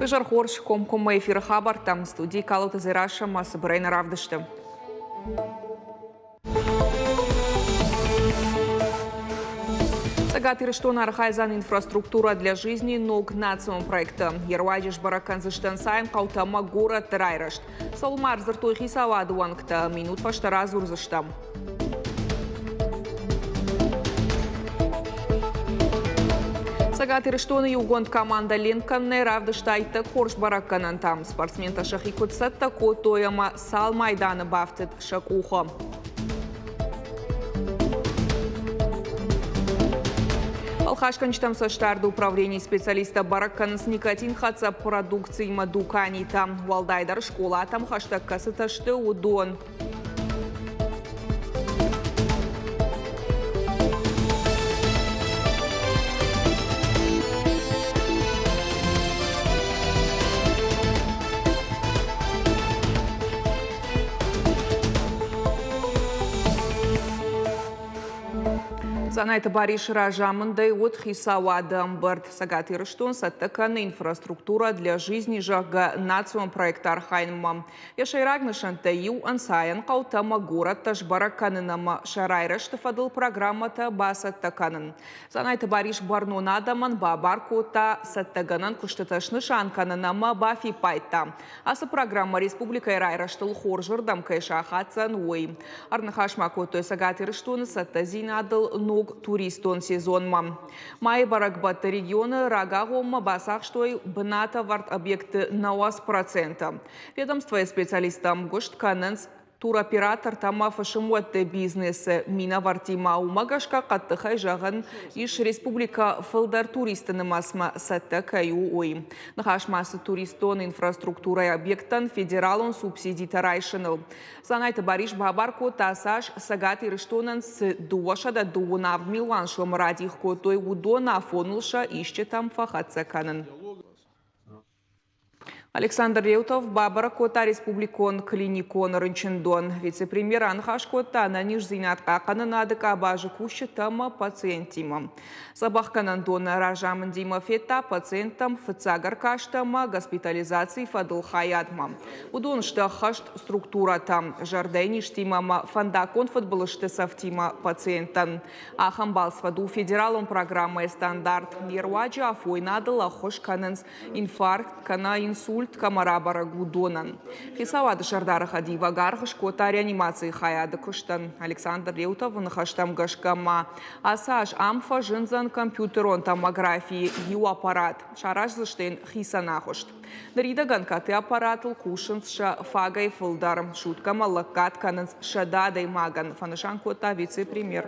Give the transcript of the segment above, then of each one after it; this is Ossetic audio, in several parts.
Изӕр хорз, комкоммӕ эфиры хабӕрттӕм студийы Калоты Дзерассӕ ӕмӕ цыбырӕй нӕ равдысты. Цӕгат Ирыстоны архайдзӕн инфраструктура для жизни ног национ проекты. Йе руаджы сбӕрӕг кӕндзысты ӕнцайӕн хъӕутӕ ӕмӕ горӕтты райрӕзт. Цӕуыл ма ӕрдзырдтой хицауады уӕнгтӕ, минут фӕстӕ радзурдзыстӕм. Цӕгат Ирыстоны иугонд командӕ ленккӕнынӕй равдыста иттӕг хорз бӕрӕггӕнӕнтӕ. Спортсментӕ сӕхи куыд цӕттӕ кодтой ӕмӕ цал майданы бафтыд сӕ къухы. Фӕлхасгӕнджытӕм цӕстдарды управленийы специалисттӕ бӕрӕг кӕнынц никотинхӕццӕ продукциимӕ дуканитӕ, уӕлдайдӕр скъолатӕм хӕстӕг кӕцытӕ сты, уыдон. Дзанайты Барисы разамындӕй уыд хицауады ӕмбырд. Цӕгат Ирыстон цӕттӕ кӕны инфраструктура для жизни, зӕгъгӕ, национ проект архайынмӕ. Йӕ сӕйраг нысӕнттӕй иу ӕнцайӕн хъӕутӕ ӕмӕ горӕттӕ сбӕрӕг кӕнын ӕмӕ сӕ райрӕзты фӕдыл программӕтӕ бацӕттӕ кӕнын. Дзанайты Барис бӕрнон адӕмӕн бабар кодта цӕттӕгӕнӕн куыстытӕ снысан кӕнын ӕмӕ бафиппайдта, ацы программӕ республикӕйы райрӕзтыл хорзырдӕм кӕй сахаддзӕн, уый. Ӕрныхас ма кодтой Цӕгат Ирыстоны цӕттӕдзинадыл ног туристон сезонмӕ. Майы бӕрӕгбӕтты регионы рагагъоммӕ бацахстой бынатӕвӕрд объектты 90%. Ведомствойы специалисттӕ ӕмгуыст кӕнынц туроператортӕ ӕмӕ фысымуӕтты бизнесы минӕвӕрттимӕ. Уымӕ гӕсгӕ хъӕддыхӕй зӕгъӕн ис, республикӕ фылдӕр туристты нымӕцмӕ цӕттӕ кӕй у, уый. Ныхас ма цыд туристон инфраструктурӕйы объекттӕн федералон субсидитӕ райсыныл. Дзанайты Барис бабар кодта, цас Цӕгат Ирыстонӕн цы 227 милуан сомы радих кодтой, уыдон афоныл сӕ исчитӕм фӕхӕццӕ кӕнын. Александр Реутов бабӕрӕг кодта республикон клиникон рынчындон. Вице-премьер аныхас кодта ӕнӕниздзинад хъахъхъӕнынады къабазы кусджытӕ ӕмӕ пациенттимӕ. Дзӕбӕхгӕнӕндоны разамындимӕ федта пациенттӕм фыццаг ӕркаст ӕмӕ госпитализацийы фӕдыл хайадмӕ. Уыдон сты ӕххӕст структурӕтӕ, зӕрдӕйы низтимӕ ӕмӕ фӕндаггон фыдбылызты цӕфтимӕ пациенттӕн. Ахӕм балцвӕд у федералон программӕйы стандарт. Йе руаджы афойнадыл ӕххуыс кӕнынц инфаркт кӕнӕ инсульт кӕмӕ рабӕрӕг, уыдонӕн. Хицауады сӕрдары хӕдивӕг аргъ скодта реанимацийы хайады куыстӕн. Александр Реутовы ныхӕстӕм гӕсгӕ ма ацы аз ам фӕзындзӕн компьютерон томографийы иу аппарат. Сараздзысты йын хицӕн агъуыст. Ныридӕгӕн КТ-аппаратыл кусынц сӕ фагӕй фылдӕр. Суткӕмӕ лӕггад кӕнынц 100 адӕймагӕн, фӕнысан кодта вице-премьер.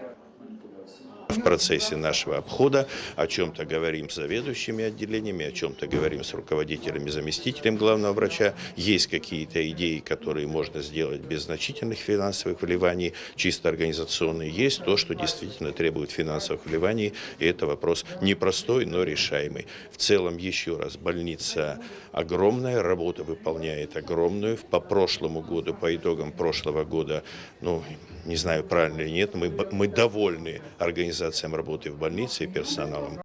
В процессе нашего обхода о чем-то говорим с заведующими отделениями, о чем-то говорим с руководителями, заместителем главного врача. Есть какие-то идеи, которые можно сделать без значительных финансовых вливаний, чисто организационные. Есть то, что действительно требует финансовых вливаний, и это вопрос непростой, но решаемый. В целом, еще раз, больница огромная, работа выполняет огромную. По прошлому году, по итогам прошлого года, ну, не знаю, правильно или нет, мы довольны организациям работы в больнице и персоналом.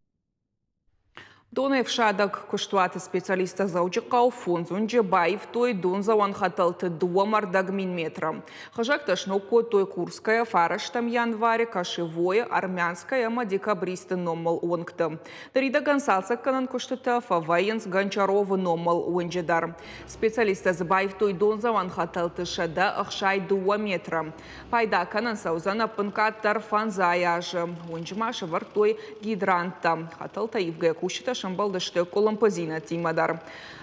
Донӕфсадӕг куыстуаты специалисттӕ Дзӕуджыхъӕу фондз уынджы баивтой дондзӕуӕн хӕтӕлты дыууӕ мин метры. Хызӕгтӕ сног кодтой Курская, фарӕстӕм январы, Кошевойы, Армянская ӕмӕ Декабристы номыл уынгты. Ныридӕгӕн цалцӕггӕнӕн куыстытӕ фӕвӕййынц Гончаровы номыл уынджы дӕр. Специалисттӕ дзы баивтой дондзӕуӕн хӕтӕлты 162 метры. Пайда кӕнын цӕудзӕн ӕппынкъаддӕр фӕндзай азы. Уынджы ма сӕвӕрдтой гидранттӕ. Хӕтӕлтӕ ивгӕ кусджытӕ сӕмбӕлдысты къуылымпыдзинӕдтимӕ дӕр.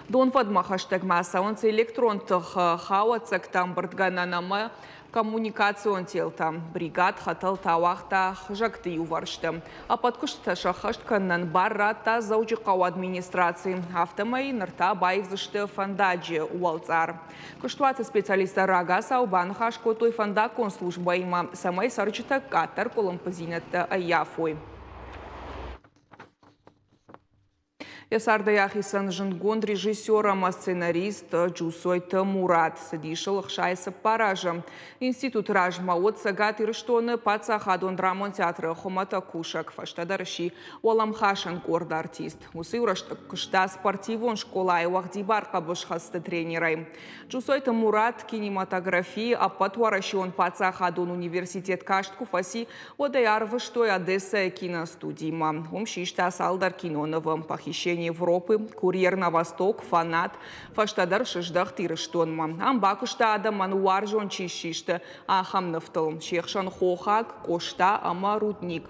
Донвӕдмӕ хӕстӕгмӕ цӕуынц электрон тыхы хауӕццӕгтӕ ӕмбырдгӕнӕн ӕмӕ коммуникацион телтӕ. Бригад хӕтӕлтӕ ауагъта хызӕгты иувӕрсты. Ӕппӕт куыстытӕ сӕххӕст кӕнынӕн бар радта Дзӕуджыхъӕуы администраци. Афтӕмӕй ныр та баивдзысты фӕндаджы уӕлцъар. Куыстуаты специалисттӕ рагацау баныхас кодтой фӕндаггон службӕимӕ, цӕмӕй цӕрджытӕ къаддӕр къуылымпыдзинӕдтӕ ӕййафой. Йӕ цардӕй ахицӕн зындгонд режиссер ӕмӕ сценарист Джусойты Мурат. Цыдис ыл 64 азы. Институты размӕ уыд Цӕгат Ирыстоны паддзахадон драмон театры хуымӕтӕг кусӕг, фӕстӕдӕр сси уӕлӕмхасӕн къорды артист. Уыцы иу рӕстӕг куыста спортивон скъолайы уӕгъдибар хъӕбысхӕсты тренерӕй. Джусойты Мурат кинематографийы ӕппӕтуӕрӕсеон паддзахадон университет каст куы фӕци, уӕд ӕй арвыстой Одессӕйы киностудимӕ. Уым систа цалдӕр кинонывы «Похищение Европы», «Курьер на Восток», «Фанат». Фӕстӕдӕр сыздӕхт Ирыстонмӕ. Ам бакуыста адӕмӕн уарзон чи ссисты, ахӕм нывтыл. Се хсӕн «Хохаг», «Къоста» ӕмӕ «Рудник».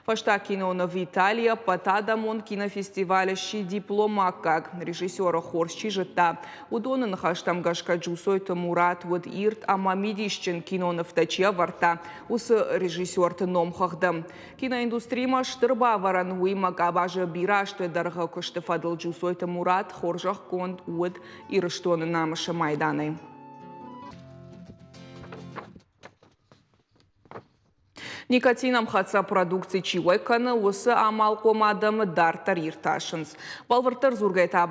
Фӕстаг киноныв Италийы ӕппӕтадӕмон кинофестивалы сси дипломаккаг. Режиссеры хорз чи зыдта, уыдоны ныхӕстӕм гӕсгӕ Джусойты Мурат уыд ирд ӕмӕ мидисджын кинонывтӕ чи ӕвӕрдта, уыцы режиссерты номхыгъды. Киноиндустримӕ стыр бавӕрӕн уыимӕ къабазы бирӕ азты дӕргъы куысты фӕдыл Джусойты Мурат хорзӕхгонд уыд Ирыстоны намысы майданӕй. Никотинӕмхӕццӕ продукци чи уӕй кӕны, уыцы амалхъом адӕмы дарддӕр иртасынц. Бӕлвырддӕр дзургӕ та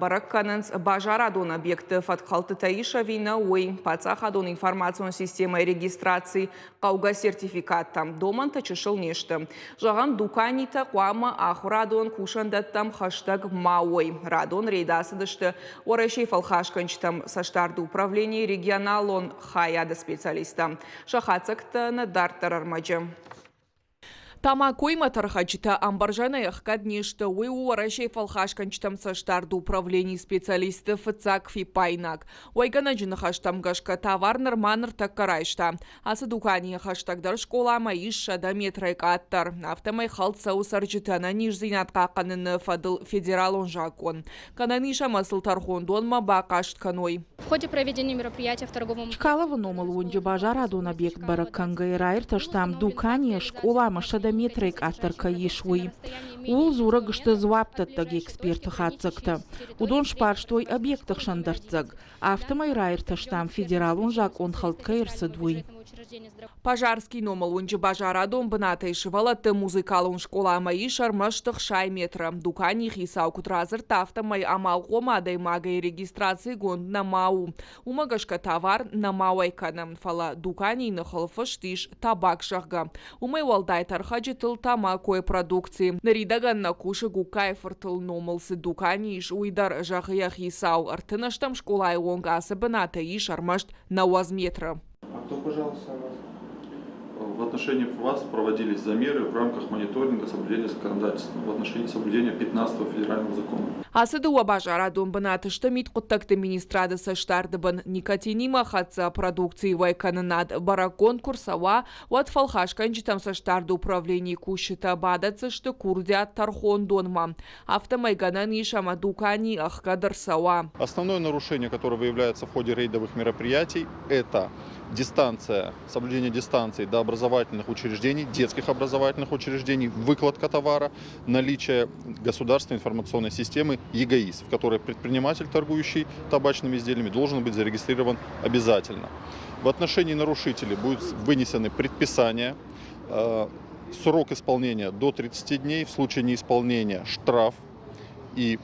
бӕрӕг кӕнынц, базарадон объектты фӕткхӕлдтытӕ ис ӕви нӕ, уый. Паддзахадон информацион системӕйы регистраци хъӕугӕ сертификаттӕ домӕнтӕ чысыл не сты. Зӕгъӕм, дуканитӕ хъуамӕ ахуырадон кусӕндӕттӕм хӕстӕг ма уой. Радон рейд ацыдысты Уӕрӕсейы фӕлхасгӕнджытӕм цӕстдарды управленийы регионалон хайады специалисттӕ. Сӕ хатдзӕгтӕ нӕ дарддӕр ӕрмӕджы. Тамакоимӕ тӕрхӕджытӕ ӕмбӕрзӕнӕй ӕхгӕд не сты. Уый у Уӕрӕсейы фӕлхасгӕнджытӕм цӕстдарды управленийы специалистты фыццаг фиппаинаг. Уӕйгӕнӕджы ныхӕстӕм гӕсгӕ, товар нырма ныртӕккӕ райста. Ацы дуканийы хӕстӕгдӕр скъоламӕ ис 100 метрӕй къаддӕр. Афтӕмӕй хӕлд цӕуы цӕрджыты ӕнӕниздзинад хъахъхъӕныны фӕдыл федералон закъон. Гӕнӕн ис ӕмӕ сыл тӕрхондонмӕ бахъаст кӕной. В ходе проведения мероприятия в торговом Чкаловы номыл уынджы базарадон объект бӕрӕг кӕнгӕйӕ раиртӕстам дуканийӕ скъоламӕ 100 метрӕй къаддӕр кӕй ис, уый. Ууыл дзурӕг сты дзуапдӕттӕг эксперты хатдзӕгтӕ. Уыдон сбарстой объекты хсӕн дӕрддзӕг. Афтӕмӕй раиртӕстам федералон закъон хӕлд кӕй ӕрцыд, уый. Пожарский номыл уынджы базарадон бынатӕй сывӕллӕтты музыкалон скъоламӕ ис ӕрмӕст 60 метры. Дуканийы хицау куыд радзырдта, афтӕмӕй амалхъом адӕймагӕй регистрацигонд нӕма у. Уымӕ гӕсгӕ товар нӕма уӕй кӕны, фӕлӕ дуканийы ныхыл фыст ис табак, зӕгъгӕ. Уымӕй уӕлдай тӕрхӕджытыл тамакойы продукци. Ныридӕгӕн нӕ кусы Гугкайы-фыртыл номыл цы дукани ис, уый дӕр, зӕгъы йӕ хицау. Ӕртынӕстӕм скъолайы онг ацы бынатӕй ис ӕрмӕст 90 метры. А кто пожаловался на вас? В отношении вас проводились замеры в рамках мониторинга соблюдения законодательства в отношении соблюдения 15 федерального закона. Ацы дыууӕ базарадон бынаты сты мидхъуыддӕгты министрады цӕстдарды бын. Никотинимӕ хӕццӕ продукцийы уӕйкӕнынад бӕрӕггонд куы рцӕуа, уӕд фӕлхасгӕнджытӕм цӕстдарды управленийы кусджытӕ бадӕтдзысты курдиат тӕрхондонмӕ. Афтӕмӕй гӕнӕн ис ӕмӕ дукани ӕхгӕд ӕрцӕуа. Основное нарушение, которое выявляется в ходе рейдовых мероприятий, это дистанция, соблюдение дистанции до образовательных учреждений, детских образовательных учреждений, выкладка товара, наличие государственной информационной системы ЕГАИС, в которой предприниматель, торгующий табачными изделиями, должен быть зарегистрирован обязательно. В отношении нарушителей будут вынесены предписания, срок исполнения до 30 дней, в случае неисполнения штраф и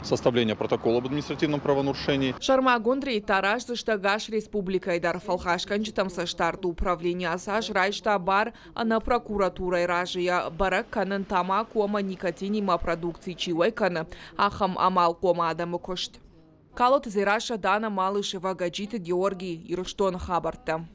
составление протокола об административном правонарушении. Сӕрмагонд рейдтӕ араздзысты ӕгас республикӕйы дӕр. Фӕлхасгӕнджытӕм цӕстдарды управлени ацы аз райста бар ӕнӕ прокуратурӕйы разыйӕ бӕрӕг кӕнын тамако ӕмӕ никотинимӕ продукци чи уӕй кӕны, ахӕм амалхъом адӕмы куыст. Калоты Дзерассӕ, Дана Малышева, Гӕджиты Георгий, Ирыстоны хабӕрттӕ.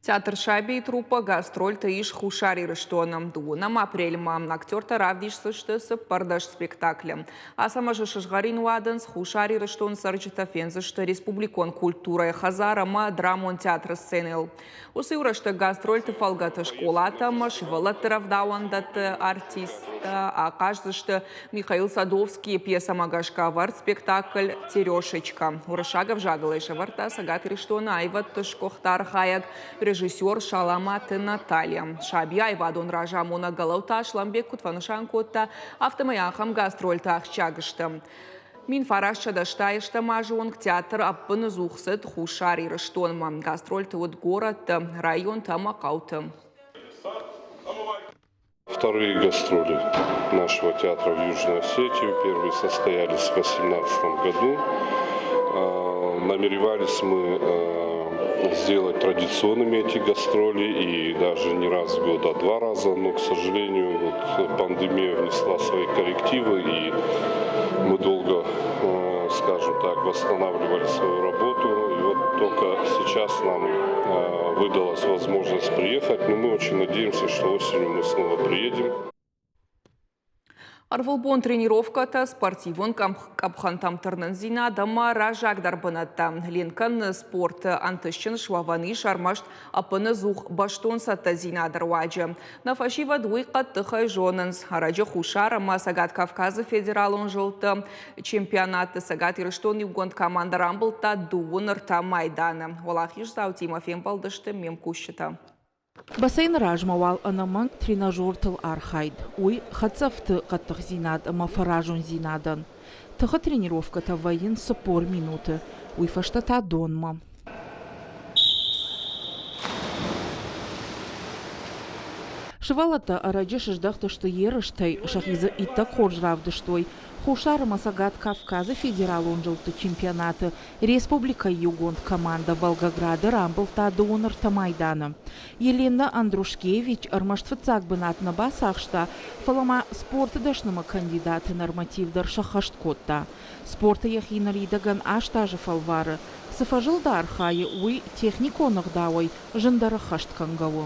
Театр «Сабийы труппа» гастрольты ис Хуссар Ирыстоны. Дыууынӕм апрельмӕ актертӕ равдисдзысты 14 спектаклы. Ацӕмӕзы сызгъӕрин уадындз Хуссар Ирыстоны цӕрджытӕ фендзысты республикон культурӕйы хӕдзар ӕмӕ драмон театры сценӕйыл. Уыцы иу рӕстӕг гастрольты фӕлгӕты скъолатӕ ӕмӕ сывӕллӕтты рӕвдауӕндӕтты артисттӕ ахъаздзысты Михаил Садовскийы пьесӕмӕ гӕсгӕ ӕвӕрд спектакль «Терешечка». Уырыссаг ӕвзагыл ӕй сӕвӕрдта Цӕгат Ирыстоны аивӕдты сгуыхт архайӕг режиссер Саламаты Наталья. Саби аивадон разамонӕг Гӕлӕуты Аслӕнбег куыд фӕнысан кодта, афтӕмӕй ахӕм гастрольтӕ ахсджиаг сты. 1980 азы онг театр ӕппынӕдзух цыд Хуссар Ирыстонмӕ. Гастрольты уыд горӕтты, районты ӕмӕ хъӕуты. В вторые гастроли нашего театра в Южную Осетию. Первые состоялись в 2018 году. Намеревались мы сделать традиционными эти гастроли и даже не раз в год, а два раза, но, к сожалению, вот пандемия внесла свои коррективы, и мы долго, скажем так, восстанавливали свою работу. И вот только сейчас нам выдалась возможность приехать, но мы очень надеемся, что осенью мы снова приедем. Ӕрвылбон тренировкӕтӕ, спортивон къӕпхӕнтӕм тырнындзинад ӕмӕ раззагдӕр бынӕттӕ. Ленкӕн спорты ӕнтыстджын суӕвӕн ис ӕрмӕст ӕппынӕдзух бӕстон цӕттӕдзинады руаджы. Нӕ фӕсивӕд уый хъӕддыхӕй зонынц. Ӕрӕджы Хуссар ӕмӕ Цӕгат Кавказы федералон зылдты чемпионатты Цӕгат Ирыстон иугонд командӕ рамбылдта дыууын ӕртӕ майданы. Уӕлахиздзаутимӕ фембӕлдысты ме мкусджытӕ. Бассейны размӕ уал ӕнӕмӕнг тренажертыл архайд, уый хӕцӕфты хъӕддыхдзинад ӕмӕ фӕразондзинадӕн. Тыхы тренировкӕтӕ вӕййынц 40 минуты, уый фӕстӕ та донмӕ. Сывӕллӕттӕ ӕрӕджы сыздӕхтысты ерыстӕй, сӕхи дзы иттӕг хорз равдыстой. Хуссар ӕмӕ Цӕгат Кавказы федералон зылдты чемпионаты Республикӕйы иугонд командӕ Волгограды рамбылдта дыууын ӕртӕ майданы. Елена Андрушкевич ӕрмӕст фыццаг бынат нӕ бацахста, фӕлӕ ма спорты дӕснымӕ кандидаты норматив дӕр сӕххӕст кодта. Спорты йӕхи ныридӕгӕн аст азы фӕлвары. Цы фӕзылды архайы, уый техникон ӕгъдауӕй зындӕр ӕххӕст кӕнгӕ у.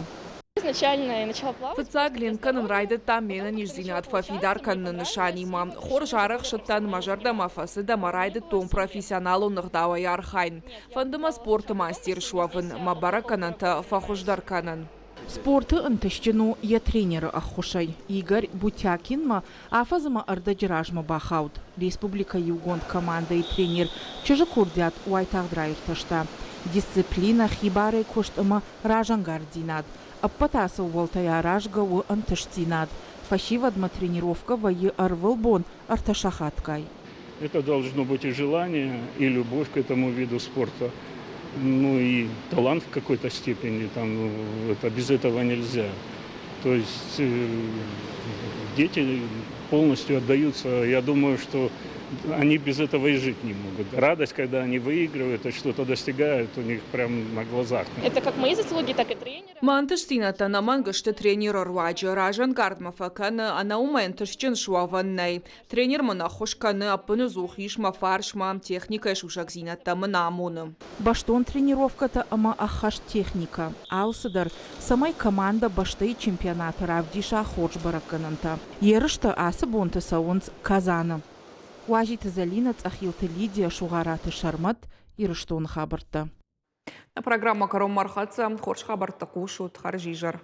Фыццаг ленк кӕнын райдыдта ме нӕниздзинад фӕфидар кӕныны нысанимӕ. Хорз арӕхсыдтӕн, мӕ зӕрдӕмӕ фӕцыд ӕмӕ райдыдтон профессионалон ӕгъдауӕй архайын. Фӕнды мӕ спорты мастер суӕвын, мӕ бӕрӕггӕнӕнтӕ фӕхуыздӕр кӕнын. Спорты ӕнтыстджын у йӕ тренеры ӕххуысӕй. Игорь Бутякинмӕ афӕдзмӕ ӕрдӕджы размӕ бахауд. Республикӕйы иугонд командӕйы тренер чызджы курдиат уайтагъд раиртӕста. Дисциплинӕ, хибарӕй куыст ӕмӕ разӕнгарддзинад. Ӕппӕт ацы ууӕлтӕй аразгӕ у ӕнтыстдзинад. Фӕсивӕдмӕ тренировкӕ вӕййы ӕрвылбон ӕртӕ сахатгай. Это должно быть и желание, и любовь к этому виду спорта, ну и талант в какой-то степени, там, это, без этого нельзя. То есть дети полностью отдаются, я думаю, что они без этого и жить не могут. Радость, когда они выигрывают и что-то достигают, у них прямо на глазах. Это как мои заслуги, так и тренера. Мӕ ӕнтыстдзинӕдтӕ ӕнӕмӕнг сты тренеры руаджы. Разӕнгард мӕ фӕкӕны, ӕнӕ уымӕй ӕнтыстджын суӕвӕн нӕй. Тренер мын ӕххуыс кӕны, ӕппынӕдзух ис мӕ фарсмӕ, техникӕйы сусӕгдзинӕдтӕ мын амоны. Бӕстон тренировкӕтӕ ӕмӕ ӕххӕст техникӕ, алцыдӕр, цӕмӕй командӕ бӕстӕйы чемпионаты равдиса хорз бӕрӕггӕнӕнтӕ. Ерыстӕ ацы бонты цӕуынц Казаны. Уазиты Зӕлинӕ, Цъӕхилты Лидия, Сугъараты Сӕрмӕт, Ирыстоны хабӕрттӕ. Нӕ программӕ кӕронмӕ ӕрхӕццӕ. Хорз хабӕрттӕ хъусут. Хӕрзизӕр.